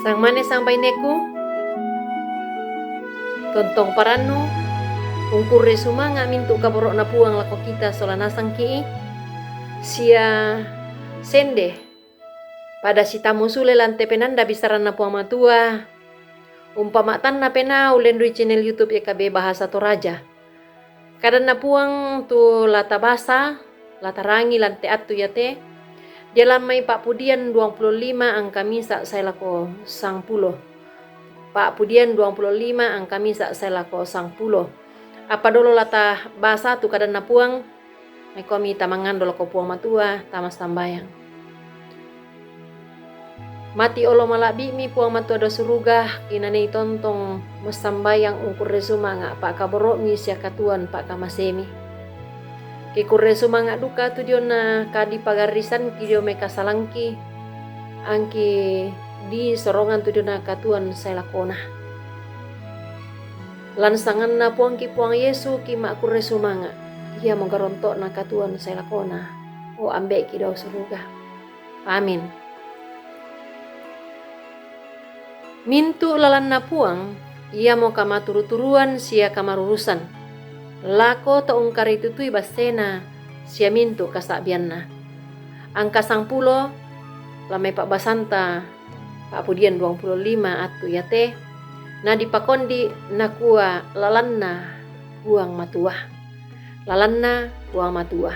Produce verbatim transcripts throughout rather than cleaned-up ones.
Sangmane sangbaineku, tontong parannu, ungkurre sumanga' mintu' kaboro'na Puang lako kita sola nasangki', sia sende pada sitammu sule lan te penanda bisaranna Puang Matua, umpama'tanna penaa ullenrui channel YouTube E K B Bahasa Toraja. Kadanna Puang tu la tabasa, la tarangi lan te attu iate, dialammai Pa'pudian duangpulo lima angka misa' sae lako sangpulo. Pa'pudian duangpulo lima angka misa' sae lako sangpulo. Apa dolo la tabasa tu kadanna Puang, maikomi tamangngando lako Puang Matua, tama sambayang. Mati olo mala'bi'mi Puang Matua dao suruga, kinanei tontong massambayang ungkurre sumanga' pa'kaboro'mi sia katuoan pa'kamasemi. Ke kurre sumanga' duka tu diona kadipagarrisanki dio mai kasalangki, angki disorongan tu diona katuoan sae lakona. Lan sanganna Puangki Puang Yesu ki ma'kurre sumanga', iamo garonto'na katuoan sae lakona, o Ambe'ki dao suruga. Amin. Mintu' lalanna Puang, iamo kamaturu-turuan sia kamarurusan, lako to ungkaritutui bassena sia mintu' kasa'bianna. Angka sangpulo, la mai pa'basanta Pa'pudian duangpulo lima attu iate, na dipakondi' nakua lalanna Puang Matua. Lalanna Puang Matua.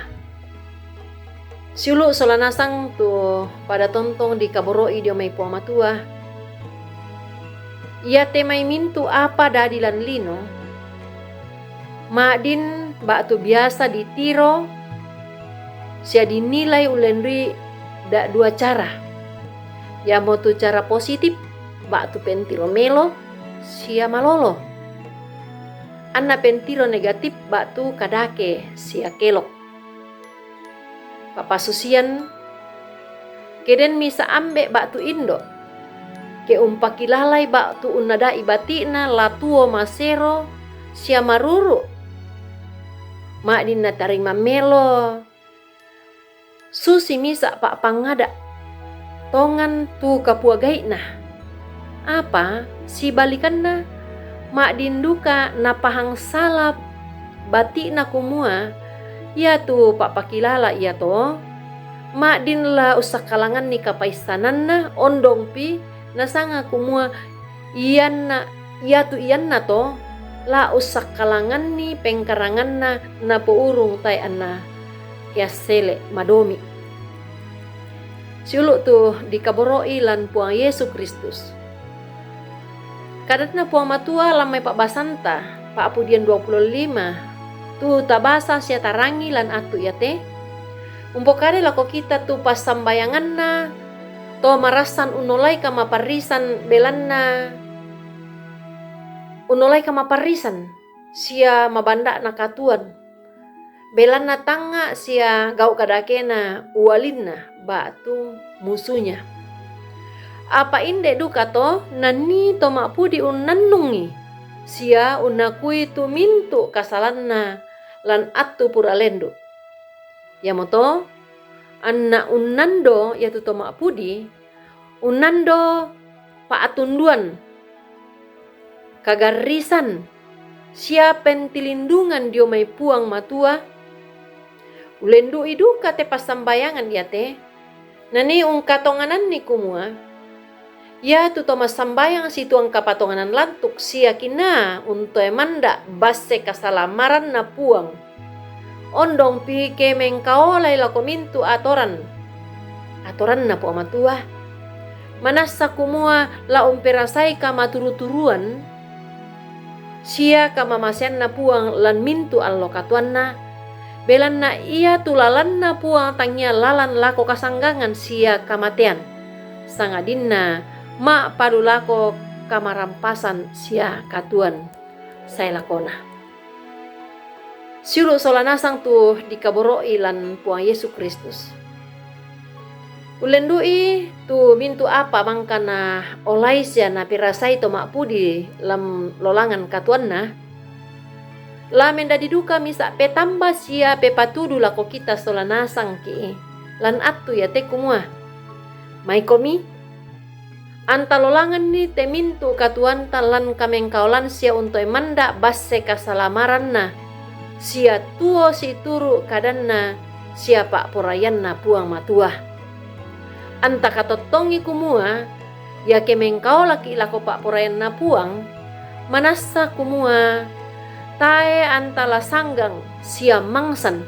Siulu' sola nasang tu pada tontong dikaboro'i dio mai Puang Matua, iate mai mintu' apa dadi lan lino, ma'din ba'tu biasa ditiro sia dinilai ullenrui da'dua cara, iamotu cara positif ba'tu pentiro melo sia malolo, anna pentiro negatif ba'tu kadake sia kelok. Pa'pasusian, ke den misa' ambe' ba'tu indo', ke umpakilalai ba'tu unnada'i bati'na la tuo masero sia maruru', ma'din natarima melo susi misa' pa'pangngada', tongan tu kapuagai'na. Apa sibalikanna, ma'din duka napahang sala bati'na kumua, iatu pa'pakilala iato, ma'din la ussakkalanganni kapaissananna, ondongpi nasanga kumua ianna, iatu iannato la ussakkalanganni pengkaranganna napourung tae' anna keassele' madomi'. Siulu' tu dikaboro'i lan Puang Yesu Kristus. Kadanna Puang Matua lan mai pa'basanta, Pa'pudian duangpulo lima, tu tabasa sia tarangi lan attu iate, umpokadai lako kita tu passambayanganna to marassan unnolai kamaparrisan, belanna unnolai kamaparrisan sia mabanda'na katuoan, belanna tangnga' sia gau' kadakena ualinna ba'tu musunya. Apa inde' duka to nanii to ma'pudi unnannungi sia unnakui tu mintu' kasalanna lan attu pura lendu'. Iamoto, anna unnando iatu to ma'pudi, unnando pa'tunduan, kagarrisan, sia pentilindungan dio mai Puang Matua. Ulendu'i duka te passambayangan iate, nanii ungkatongananni kumua, iatu to massambayang situang kapatonganan lantuk sia kinaa untoe manda' basse kasalamaranna Puang. Ondongpi ke mengkaolai lako mintu' atoran, atoranna Puang Matua. Manassa kumua la umperasai kamaturu-turuan sia kamamaseanna Puang lan mintu' allo katuoanna, belanna iatu lalanna Puang tangia lalan lako kasanggangan sia kamatean, sangadinna ma'padu lako kamarampasan sia katuoan sae lakona. Siulu' sola nasang tu dikaboro'i lan Puang Yesu Kristus. Ullendu'i tu mintu' apa mangka naolai sia naperasai to ma'pudi lan lolangan katuoanna, la mendadi duka misa' petamba sia pepatudu lako kita sola nasangki' lan attu iate kumua, maikomi, Antalolangenni te mintu' katuoanta lan kamengkaolan sia untoe manda' basse kasalamaranna, sia tuo situru' kadanna sia pa'poraianNa Puang Matua. Anta katottongi kumua, iake mengkaolaki' lako pa'poraianNa Puang, manassa kumua tae anta la sanggang sia mangsan,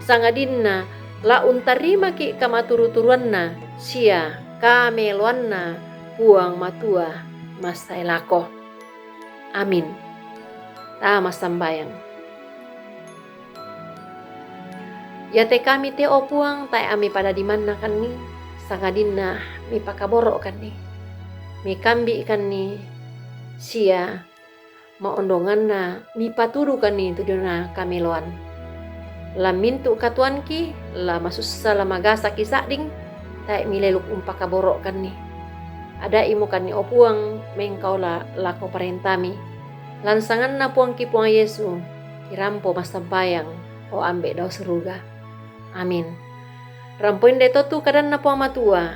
sangadinna la untarimaki' kamaturu-turuanNa sia kameloanNa Puang Matua massae lako. Amin. Tama sambayang. Iate kami te, o Puang, tae' ami pada dimannakanni, sangadinna mipakaboro'kanni, mikambi'kanni, sia maondonganna mipatudukanni tu diona kameloan. La mintu' katuoanki, la masussa, la magasaki sa'ding, tae' mileluk umpakaboro'kanni. Ada'imukanni, o Puang, mengkaola lako parentami. Lan sanganNa Puangki Puang Yesu, kirampo massambayang, o Ambe' dao suruga. Amin. Rampoinde to tu kadanNa Puang Matua.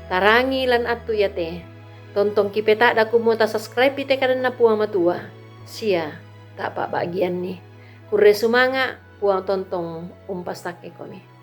Tarangi lan attu iate. Tontong kipeta'da kumua tasubscribe te kadanNa Puang Matua, sia tapa'bagianni. Kurre sumanga', Puang tontong umpassakkekomi.